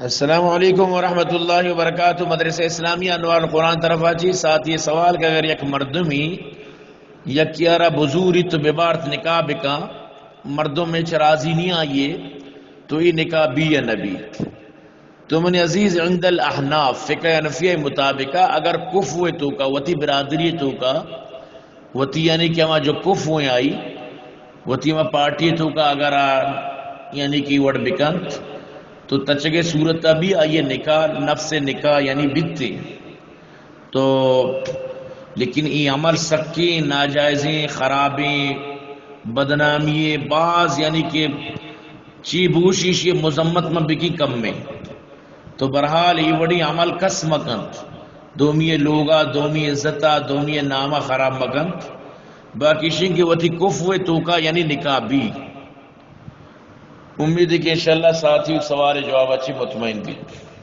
السلام علیکم ورحمۃ اللہ وبرکاتہ۔ مدرسہ اسلامی انوار القرآن طرف آ چی ساتھی سوال کہ اگر یک مردمی یکیارا بزوری تو ببارت نکاح بکا، مردم میں چ راضی نہیں آئیے، تو یہ نکاح بی یا نہ بی؟ تو من عزیز، عند الاحناف، فقہ حنفیہ مطابقہ اگر کفو تو کا، وتی برادری تو کا، وتی یعنی کہ ہما جو کفو آئی، وتی ہما پارٹی تو کا اگر آ، یعنی کہ وڑ بکنت، تو تچگے صورت بھی آئیے نکاح، نفس نکاح یعنی بیتے۔ تو لیکن ای عمل سکیں، ناجائزیں، خرابیں، بدنامی باز، یعنی کہ چی بوشی شی مذمت من بکی کم میں۔ تو بہرحال ای وڑی عمل کس مکنت، دومی لوگا، دومی عزتا، دومی ناما خراب مکنت۔ باقی شنگ کہ وتی کفو توکا یعنی نکاح بی۔ امید ہے کہ انشاءاللہ ساتھی سوال جواب اچھی مطمئن بیت۔